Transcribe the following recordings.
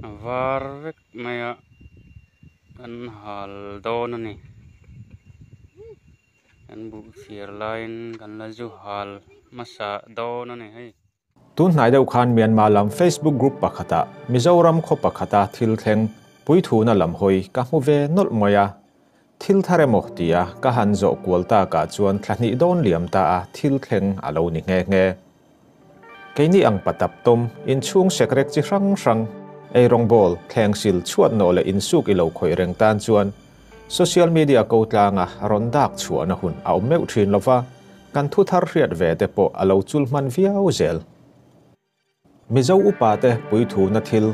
A var vek mai a kan hal dawn a ni kan buh chhiar laiin kan la zu hal hmasa dawn a ni hei. Tun hnai deuh khan Myanmar lam Facebook group pakhatah Mizoram khaw pakhata thil thleng puithuna lam hawi ka hmu ve nawlh mai a. Thil thar emaw tia ka han zawh kual takah chuan thla hnih dawn liam ta a thil thleng a lo ni nghe nghe. Keini ang patap tawm, inchhung sekrek chi hrang hrang, eirawngbawl, thlengsil, chhuatnawh leh insuk i lo khawih reng tan chuan social media ko tlanga rawn dak chhuahna hun a awm meuh thin lo va, kan thu thar hriat ve te pawh a lo chul hman viau zel. Mizo upa te puithuna thil,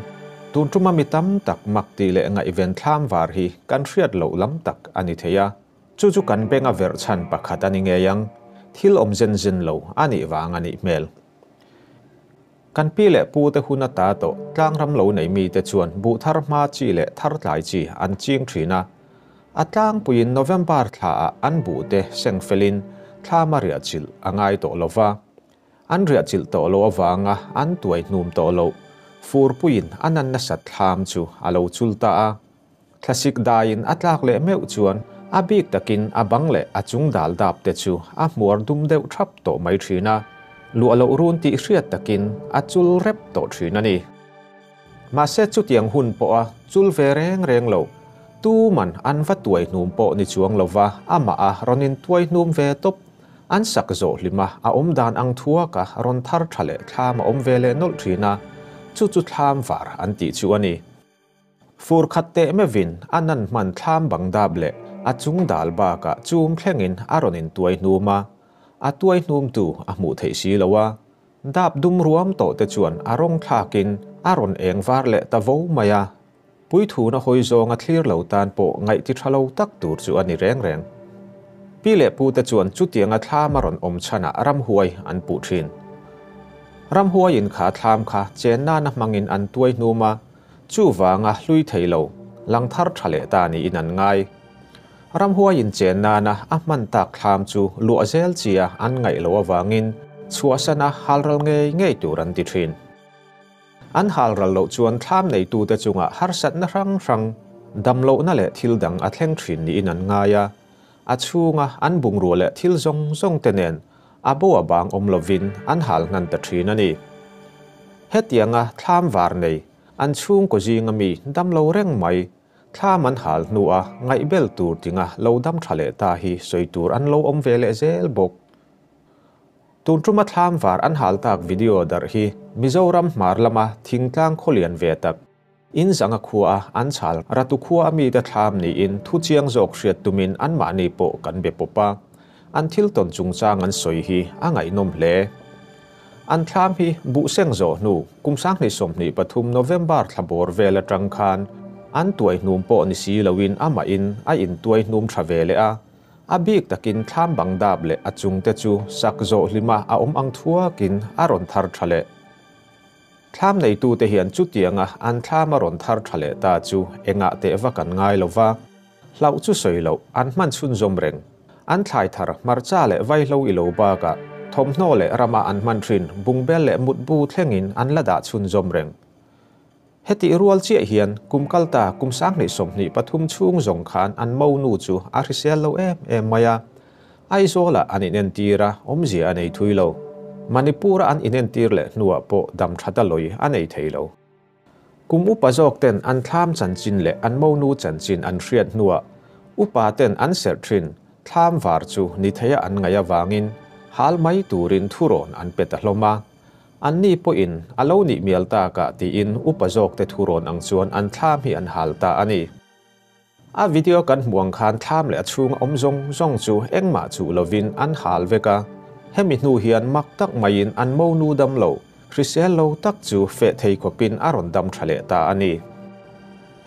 tun tuma mi tam tak mak tih leh ngaihven thlam var hi kan hriat loh lam tak a ni thei a, chu chu kan benga verh chhan pakhat a ni ngei ang, thil awm zen zen lo a nih vang a nih hmel. Kan pi leh pu te hun ata tawh tlangram lo nei mite chuan buh thar hma chi leh thar tlai chi an ching thin a, a tlangpuiin November thlaah an buh te seng felin thlam a riah chilh a ngai tawh lo va. An riah chilh tawh loh avanga an tuai hnum tawh loh furpuiin a nan nasat thlam chu a lo chul ta a. Thlasik daiin a tlak leh meuh chuan a bik takin a bang leh a chung dal dap te chu a hmuar dum deuh thap tawh mai thin a, luah loh run tih hriat takin a chul rep tawh thin a ni. Mahse chutiang hun pawha chul ve reng reng lo, tuman an va tuai hnum pawh ni chuang lova amah a rawn intuai hnum ve tawp. An sak zawh hlima a awm dan ang thuaka rawn thar tha leh thlam a awm ve leh nawlh thin a, chu chu thlam var an tih chu a ni. Fur khat teh meuhin a nan hman thlam bang dap leh a chung dal bakah chum thlengin a rawn intuai hnum a, a tuai hnumtu a hmuh theih si lo a, dap dum ruam tawh te chuan a rawng thlakin a rawn eng var leh ta vo mai a. Puithuna hawi zawnga thlir lo tan pawh ngaihti tha lo tak tur chu a ni reng reng. Pi leh pute chuan chutianga thlam a rawn awm chhanah ramhuai an puh thin. Ramhuaiin kha thlam kha chen nana hmangin an tuai hnum a, chuvanga hlui thei lo, lang thar tha leh ta niin an ngai. Ramhuaiin chen nana a hman tak thlam chu luah zel chia an ngaih loh avangin chhuahsana halral ngei ngei tur an ti thin. An hal ral loh chuan thlam neitute chungah harsatna hrang hrang, damlohna leh thil dang a thleng thin niin an ngai a. A chhunga an bungrua leh thil zawng zawng te nen a bo a bang awm lovin an hal hnan ta thin a ni. Hetianga thlam var nei, an chhungkaw zinga mi damlo reng mai, thlam an hal hnua ngaihbel tur tinga lo dam tha leh ta hi sawi tur an lo awm ve leh zel bawk. Tun tuma thlam var an hal tak video darh hi Mizoram hmar lama thingtlang khawlian ve tak, in zanga khua an chhal ratu khua mite thlam niin thu chiang zawk hriat tumin anmahni pawh kan be pawp a, an thil tawn chungchang an sawi hi a ngaihnawm hle. An thlam hi buhseng zawh hnu kum 2023 November thla bawr vel atang khan an tuai hnum pawh ni si loin amahin a intuai hnum tha ve leh a, A bik takin thlam bang dap leh a chungte chu sak zawh hlima a awm ang thuakin a rawn thar tha leh. Thlam neitute hian chutianga an thlam a rawn thar tha leh ta chu engah teh vak an ngai lo va, hlauh chu sawi loh an hman chhunzawm reng. An thlai thar hmarcha leh vaihlo i lo bakah thawmhnaw leh rama an hman thin bungbel leh mutbu thlengin an la dah chhunzawm reng. Hetih rual chiah hian kum kalta kum 2023 chhung zawng khan an monu chu a hrisel lo em em mai a. Aizawlah an inentir a, awmzia a nei thui lo. Manipur-a an inentir leh hnuah pawh dam that a lawi a nei thei lo. Kum upa zawk ten an thlam chanchin leh an monu chanchin an hriat hnuah upa ten an serh thin thlam var chu ni theia an ngaih avangin hal mai turin thurawn an pe ta hlawm a. Anni pawhin a lo nih mial takah tiin upa zawkte thurawn ang chuan an thlam hi an hal ta a ni. A video kan hmuh ang khan thlam leh a chhunga awm zawng zawng chu engmah chuh lovin an hal vek a. Hemi hnu hian mak tak maiin an monu dam lo, hrisel lo tak chu feh thei khawpin a rawn dam tha leh ta a ni.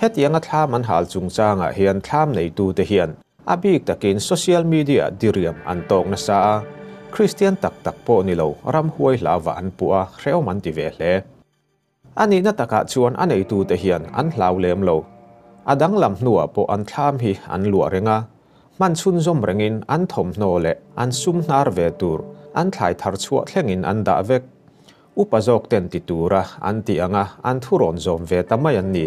Hetianga thlam an hal chungchangah hian thlam neitute hian A bik takin social media diriam an tawk nasa a, Kristian tak tak pawh ni lo ramhuai hlauva an puh a, hrehawm an ti ve hle. A nihna takah chuan a neitute hian an hlau lem lo. A danglam hnuah pawh an thlam hi an luah reng a, hman chhunzawm rengin an thawmhnaw leh an sum hnar ve tur an thlai thar chhuah thlengin an dah vek. Upa zawk ten ti tura an tih anga an thurawn zawm ve ta mai an ni.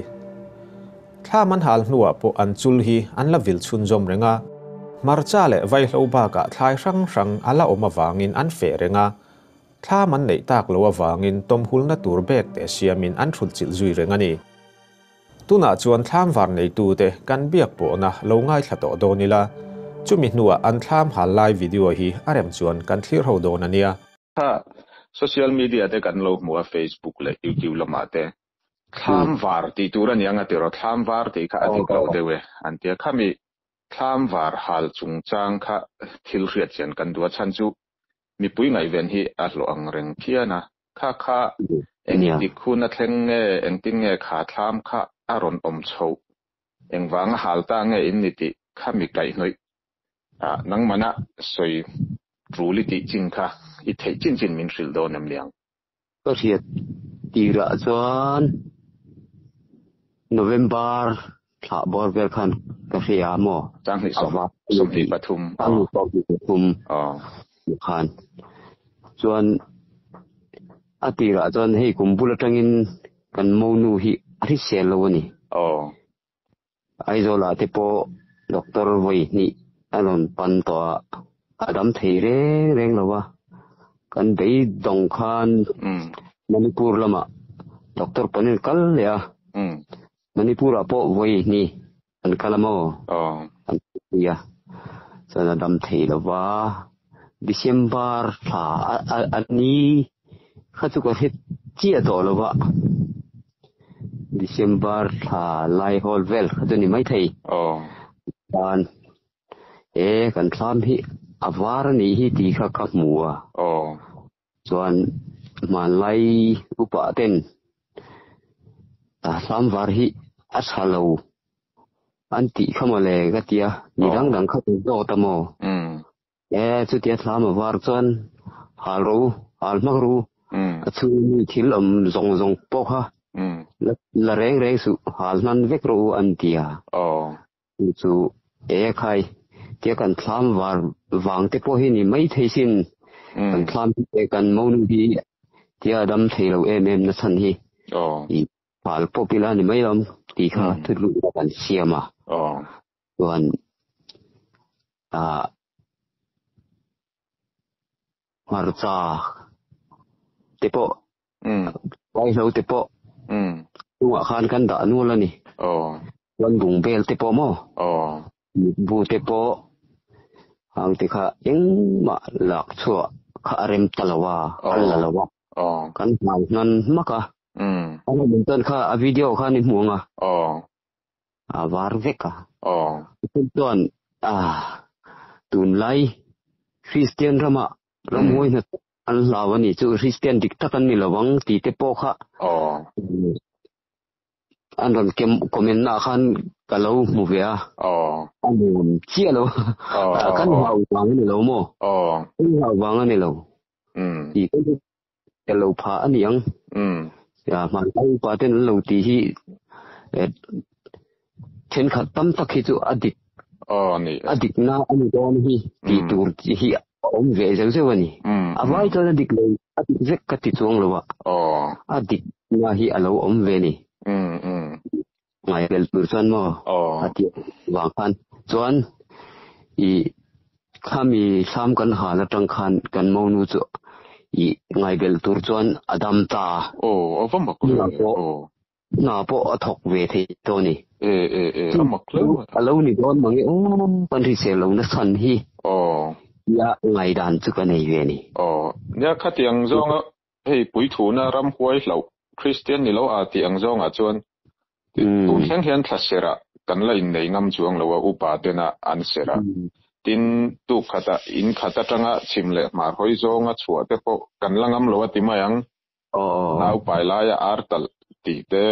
Thlam an hal hnuah pawh an chul hi an la vil chhunzawm reng a, hmarcha leh vaihlo bakah thlai hrang hrang a la awm avangin an feh reng a, thlam an neih tak loh avangin tawmhulna tur bag te siamin an thulchilh zui reng a ni. Tunah chuan thlam var neitute kan biak pawhna lo ngaithla tawh dawn ila, chumi hnuah an thlam hal lai video hi a rem chuan kan thlir ho dawn a nia. Kha social media te kan lo hmu a Facebook leh YouTube lamah te thlam var tih tur a ni ang a tiraw thlam var tih kha a dik lo deuh e an tia khami thlam var hal chungchang kha thil hriat chian kan duh a chhan chu mipui ngaihven hi a hlawh ang reng phian a kha kha engtik hun a thleng nge engtin nge kha thlam kha a rawn awm chhoh engvanga hal ta nge in ni tih khami kaihhnawih Ah, nangmana sawi tul i tih chin kha i theih chin chin min hrilh dawn em liang? Ka hriat tirah chuan November thla bawr vel khan ka hria maw? Changhnih sawm, sawmhnih pathum. Changhnih sawmhnih pathum khan. Chuan a tirah chuan hei kum bul atangin kan monu hi a hrisel lo a ni. Aw. Aizawlah te pawh doctor vawi hnih a rawn pan tawh a, a dam thei reng reng lo a. Kan beidawng khan Manipur lamah doctor panin kal leh a, Manipur-ah pawh vawi hnih an kal a maw? An pui a, chuan a dam thei lo va. December thla a ni kha chu ka hre chiah tawh lo va. December thla lai hawl vel kha chu ni maithei. Chuan e kan thlam hi a var a nih hi tih kha ka hmu a. Chuan hmanlai upa ten thlam var hi a tha lo an tih kha mawle ka tia mi dang dang kha kan zawt a maw. E chutia thlam a var chuan hal ro hal hmak ru a chhung mi thil awm zawng zawng pawh kha la reng reng suh hal hnan vek rawh u an ti a. Chu chu e khai tia kan thlam var vang te pawh hi ni mai thei sin kan thlam hi kan monu hi tia dam thei lo em em na chhan hi i hal pawp ila ni mai lawm tih kha thutluhna kan siam a. Chuan ah hmarcha te pawh vaihlo te pawh chungah khan kan dah nual a ni. Chuan bungbel te pawh maw mutbu te pawh hang te kha engmah lak chhuah kha a rem ta lo a, an la lo a, kan hmai hnan hmak a. A rawn chuan kha a video khan i hmu ang a. A var vek a. Chuan tunlai Kristian rama ramhuai hna an hlau a nih chu Kristian dik tak an ni lo ang tih te pawh kha an rawn comment na ah khan ka lo hmu ve a. A nuam chiah lo. Kan hlau vang a ni lo maw? Kan hlau vang a ni lo. Tih Ka lo phah a ni ang. Hmanlai upa ten an lo tih hi thenkhat tam tak hi chu a dik a dikna a ni dawn hi tih tur hi a awm ve zeuh zeuh a ni. A vai chuan a dik lo a dik vek ka ti chuang lo a, a dikna hi a lo awm ve a ni. Ngaihbel tur chuan maw a tih vang khan chuan i khami thlam kan hal atang khan kan monu chu i ngaihbel tur chuan a dam ta a. Aw a va mak ve aw. Hna pawh a thawk ve thei tawh a ni. E e e a mak hle mai. A lo ni dawn mange aw kan hrisel lo na chhan hi. Aw. Tia ngaihdan chu ka nei ve a ni. Aw nia khatiang zawnga Hei puithuna ramhuai hlauh Kristian ni lo a tih ang zawngah chuan tun thleng hian thla serah kan la innei ngam chuang lo a, upa tena an serh a. Tin, tuk khata in khat atanga chhim leh hmar hawi zawnga chhuah te pawh kan la ngam lo a ti mai ang. Nau pai laia ar talh tih te,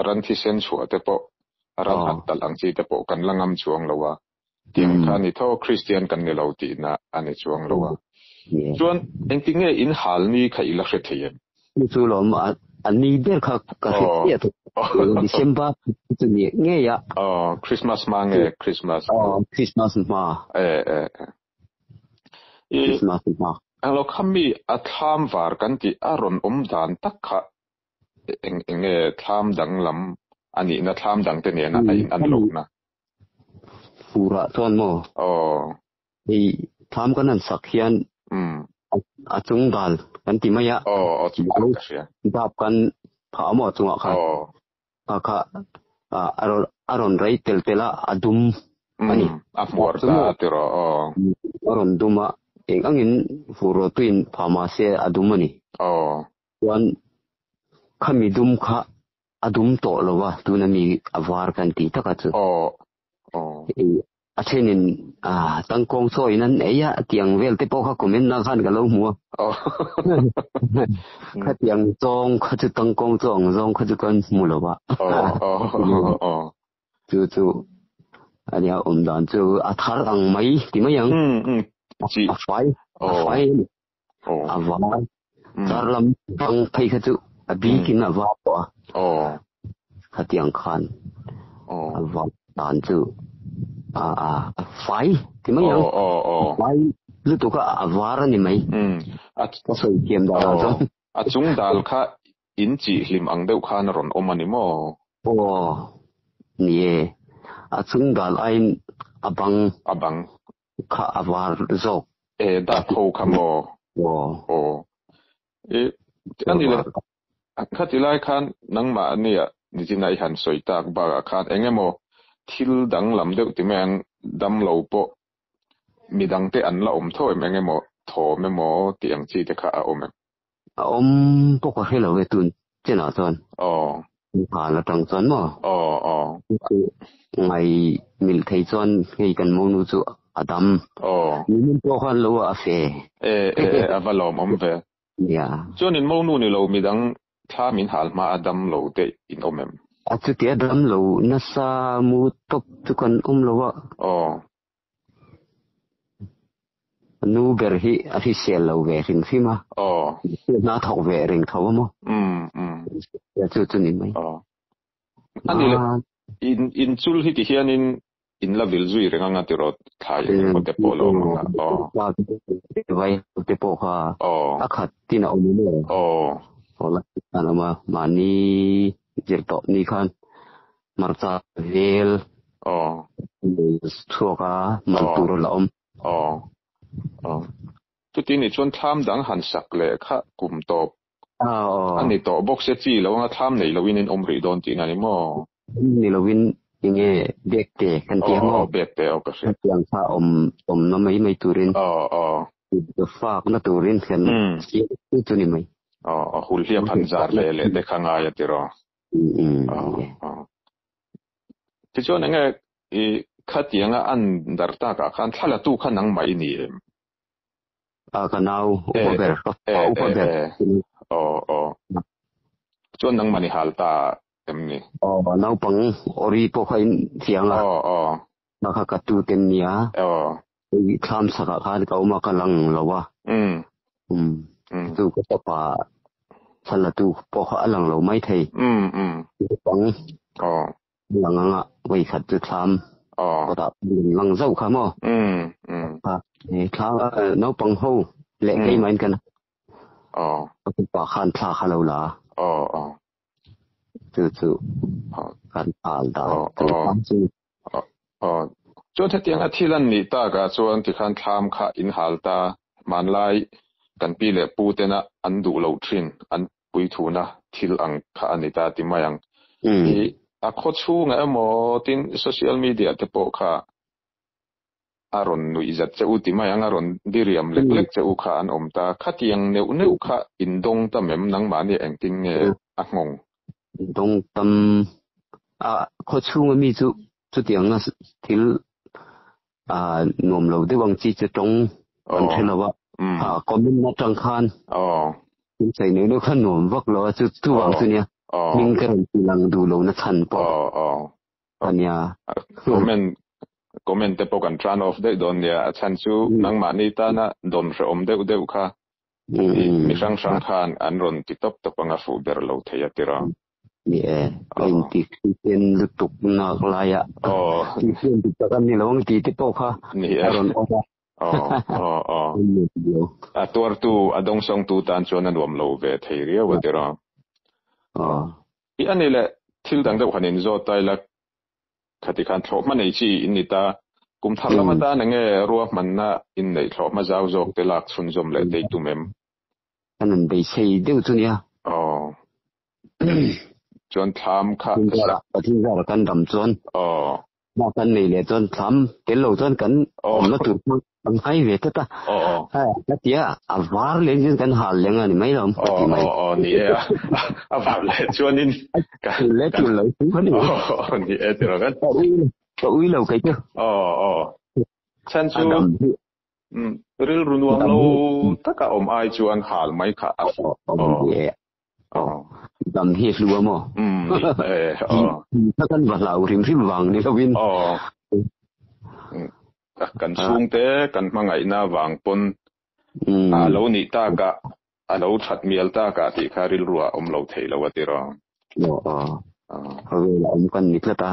ran thisen chhuah te pawh, ran hat talh ang chi te pawh kan la ngam chuang lo a. Tiang kha a ni tho, Kristian kan ni lo tihna a ni chuang lo a. Chuan engti nge in hal ni kha i la hre thei em? Chu chu lawm, a ni ber kha ka hre chiah thei. December chu ni ngei a. Aw, Christmas hma nge Christmas? Aw, Christmas hma. E, e, e. Christmas hma. Englo khami a thlam var kan tih a rawn awm dan tak kha eng enge thlam danglam a nihna thlam dangte nena a in an lohna. Furah chuan maw? Aw. Hei thlam kan han sak hian a chung dal kan ti mai a. Aw, aw chung dal ka hria. Dap kan phah a maw a chungah khan. Aw. Kha kha a rawn a rawn rei tel tel a, a dum a ni. A hmuar ta a ti rawh aw. A rawn dum a, eng angin fur rawh tuiin phah mah se a dum a ni. Aw. Chuan khami dum kha a dum tawh lo a, tuna mi a var kan tih taka chu. Aw. Aw. A thenin tangkawng chaw in an ei a tiang vel te pawh kha comment na khan ka lo hmu a. Khatiang zawng kha chu tangkawng chaw ang zawng kha chu kan hmu lo a. Chu chu ania awm dan chu a thar ang mai ti mai ang. A fai a fai a ni. A var char lam bang phei kha chu a bikin a var tawh a. Khatiang khan a var dan chu a a fai ti mai ang. Fai lutuk a a var a ni mai. Ka sawi thiam dan ah chuan. A chung dal kha in chih hlim ang deuh khan a rawn awm a ni maw? Aw ni e. A chung dal aiin a bang. A bang. Kha a var zawk. E dap ho kha maw? Aw. Aw. E ani le khati lai khan nangmah ania nichina i han sawi tak bakah khan eng emaw thil danglam deuh ti mai ang dam lo pawh midang te an la awm tho em eng emaw thawm emaw tih ang chi te kha a awm em? A awm pawh ka hre lo e tun chenah chuan. Aw. Hal atang chuan maw? Aw aw. Ngai milh thei chuan hei kan monu chu a dam. Aw. Nimin pawh khan lo a fe. E e e a va lawm awm ve. Nia. Chuan in monu ni lo midang thla min hal hma a dam lo te in awm em? A chutia dam lo nasa mu tawp chu kan awm lo a. Aw. Nu ber hi a hrisel lo ve hrim hrim a. Aw. Hna thawk ve reng tho a maw? Um um. Ya chu chu ni mai. Aw. Ani le in in chul hi ti hianin in la vil zui reng anga tiraw thlai eng emaw te pawh lo awm anga. Aw. Vai te pawh kha Aw. a khat tin a awm a maw? Aw. Aw la khan awm a mahni zir tawh ni khan Hmarcha vel Aw. chhuak a man tur a la awm. Aw. Aw. Chuti nih chuan thlam dang han sak leh kha kum tawp Aw. a ni tawh bawk sia chi lo anga thlam nei loin in awm rih dawn tihna ni maw? Ni loin enge bag te kan ti ang aw. Aw bag te aw ka hria. Hetiang kha awm awmna mai mai turin. Aw aw. Fakna turin kan siam chu ni mai. Aw aw hulhliap han zar ve leh te kha ngai a tiraw. Tichuan enge i khatianga an dar takah khan thla la tu kha nangmah i ni em? A ka nau upa ber ka fa upa ber. Aw aw. Chuan nangmah ni hal ta em ni? Aw naupang ori pawh kha in thiang a. Aw aw. Kha kha ka tu ten nia. Aw. Thlam sakah khan ka awm a ka lang lo a. Um. Chu ka fapa thla tu pawh kha a lang lo mai thei. Um. Naupang Aw. lang anga vawi khat chu thlam Aw. kawtah lang zauh kha maw? Um um. Kha thlam naupang ho leh keimahin kan Aw. Ka fapa khan thla kha lo la a. Aw aw. Chu chu kan al dan chu chu. Aw. Chuan hetiang a thil an nih takah chuan tikhan thlam kha in hal ta, hmanlai kan pi leh pu tena an duh loh thin, an puithuna thil ang kha a ni ta ti mai ang. I a khaw chhungah emaw tin social media te pawh kha a rawn nuih zat che u ti mai ang, a rawn diriam lek lek che u kha an awm ta. Khatiang neuh neuh kha in dawng tam em? Nangmahni engtin nge a nghawng? Dawng tam a, khaw chhunga mi chu chutianga thil a nuam lo deuh ang chi chu tawng kan hre lo a, comment atang khan thil sawi neuh neuh kha nuam vak lo a, chu chuvang chu nia hming ka rawn ti lang duh lo na chhan pawh. ania. Comment comment te pawh kan turn off daih dawn nia, a chhan chu nangmahni tana dawn hrehawm deuh deuh kha mi hrang hrang khan an rawn ti tawp tawp anga fuh ber lo thei a tiraw. Ni e, ka inti Kristian lutuk nak laia Kristian dik tak an ni lo ang tih te pawh kha a rawn awm a. Aw aw aw. A tuartu a dawngsawngtu tan chuan a nuam lo ve thei riau a tiraw. Aw. I ani leh thil dang deuh han inzawt ta ila khati khan thlawhhma nei chi in ni ta. Kum thar lam atan enge ruahmanna in neih thlawhhma zau zawk te lak chhunzawm leh te i tum em? Kan han beisei deuh chu nia. Aw. Chuan thlam kha Pathian zara kan dam chuan. Aw. Hma kan nei leh chuan thlam tel lo chuan kan awmna tur chu kan hai ve tlat a. Aw. Ka ti a, a var leh chuan kan hal leng a ni mai lo ka ti mai. Aw aw ni e a, a var leh chuanin kan leh tul lo chu a ni. Aw ni e tiraw kan. Ka ui lo kei chu. Aw aw. Chhan chu rilru nuam lo taka awm ai chuan hal mai kha a fuh. Aw ni e. Aw. Dam hi hlu a maw? Umm ni e aw. Kha kan va hlau hrim hrim vang ni lovin. Aw. Kan chhungte kan hmangaihna vang pawn a lo nih takah a lo that mial takah tih kha rilru ah awm lo thei lo a ti raw. Aw aw. Khawvel a awm kan ni tlat a.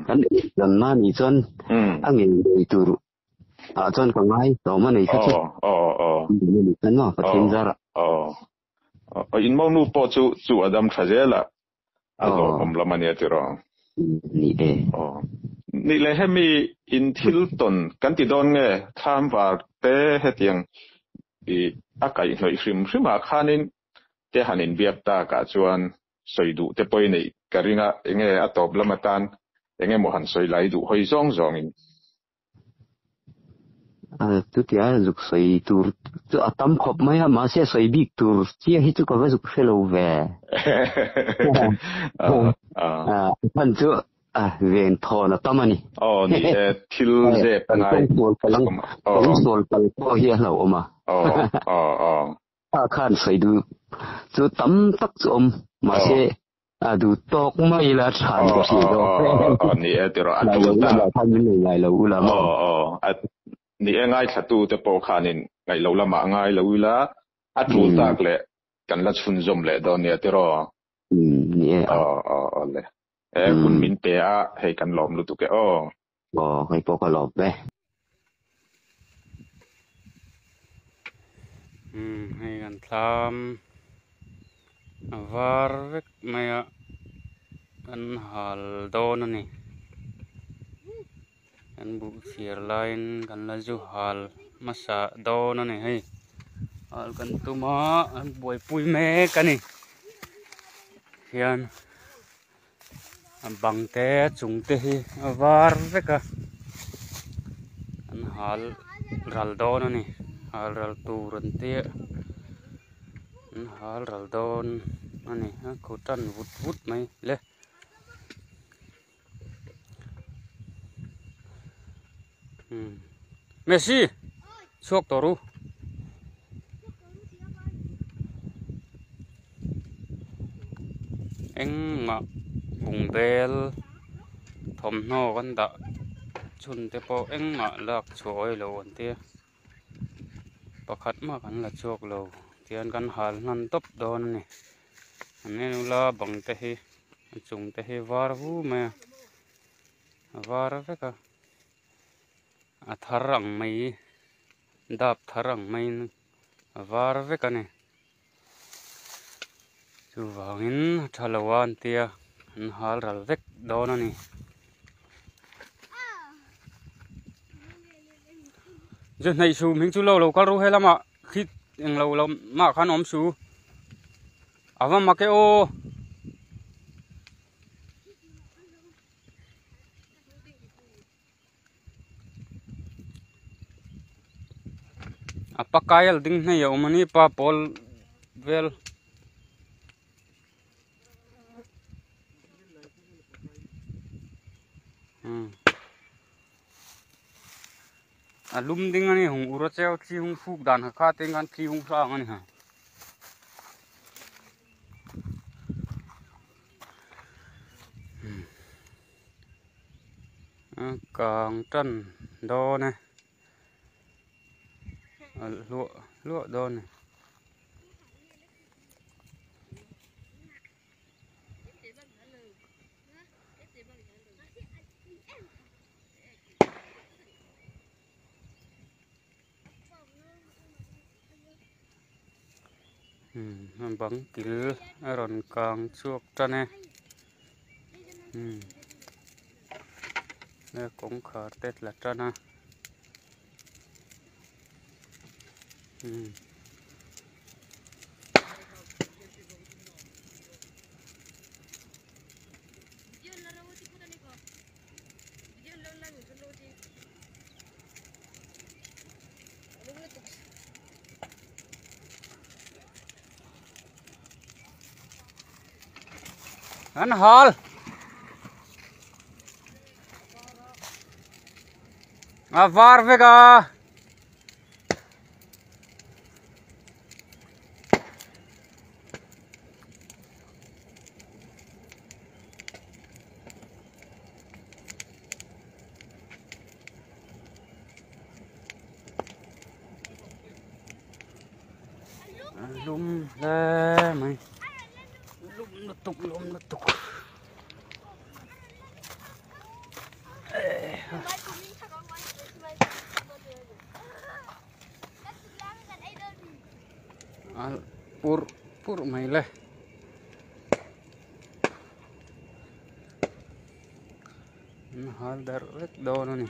Kan eizawnna nih chuan a ngei ngei tur ah chuan ka ngai hlawm a nei kha chu. Aw aw aw. Kan maw Pathian zarah. Aw. In monu pawh chu chu a dam tha zel a, a lawmawm lam a nia tiraw? Ni e. Aw. Nih leh hemi in thil tawn kan ti dawn nge thlam var te hetiang i a kaihhnawih hrim hrim ah khanin te han inbiak tak ah chuan sawi duh te pawh i neih ka ring a, enge a tawp lam atan enge maw han sawi lai duh hawi zawng zawngin. Chutia zuk sawi tur chu a tam khawp mai a, mahse sawi bik tur chiah hi chu ka va zuk hre lo ve. A hman chu ven thawn a tam a ni. Aw ni e, thil zep ngai. Tawngsual pal pawh hi a hlauhawm a. Aw aw aw. A khan sawi duh chu tam tak chu awm, mahse A duh tawk mai ila than ka hrilh dawn. Aw aw ni e tiraw a tul ta. Khan min nei ngai lo ula maw. Aw aw a ni e ngaithlatu te pawh khanin ngaih lo lamah ngai lo ila a tul tak leh kan la chhunzawm leh dawn nia tiraw. Ni e. Aw aw aw le. E hun min pe a hei kan lawm lutuk e aw. Aw hei pawh ka lawm ve. Umm hei kan thlam a var vek mai a kan hal dawn a ni kan buh chhiar laiin kan la zu hal hmasa dawn a ni hei hal kan tum a an buaipui mek a ni hian. A bang te a chung te hi a var vek a an hal ral dawn a ni hal ral tur an tia an hal ral dawn a ni a khu tan vut vut mai le. Messi chhuak tawh ru. Engmah bungbel thawmhnaw kan dah chhun te pawh engmah lak chhuah awih lo an tia pakhat mah kan la chhuak lo tihian kan hal hnan tawp dawn a ni an en ula bang te hi a chung te hi var vu mai a a var vek a a thar ang mai dap thar ang maiin a var vek a ni chuvangin a tha lo a an tia an hal ral vek dawn a ni. Zu hnaih su hming chu lo lo kal ru he lamah khi englo lamah khan awm su a va mak e aw. A pakai al ding hnei a awm a ni pa pawl vel. A lum ding a ni hung ur a cheu thli hung fuk dan kha kha te khan thli hung hrang a ni ha. Kang tan dawn e alh hluah hluah dawn e. Umm bang kil a rawn kang chhuak tan e umm kawngkhar te tla tan a umm. An hal a var vek a. Lum hle mai lum lutuk lum lutuk a pur pur mai le. An hal darh vek dawn a ni.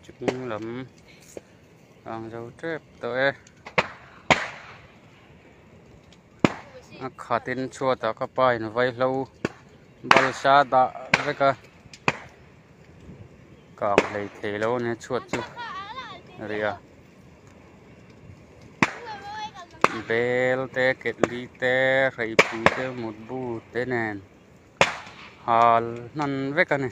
Chung lam ang zo tep tawh e a khatin chhuatah ka pa in vaihlo balsa dah vek a kang hlei thei lo a nia chhuat chu ri a bel te ketli te hreipui te mutbu te nen hal hnan vek a ni.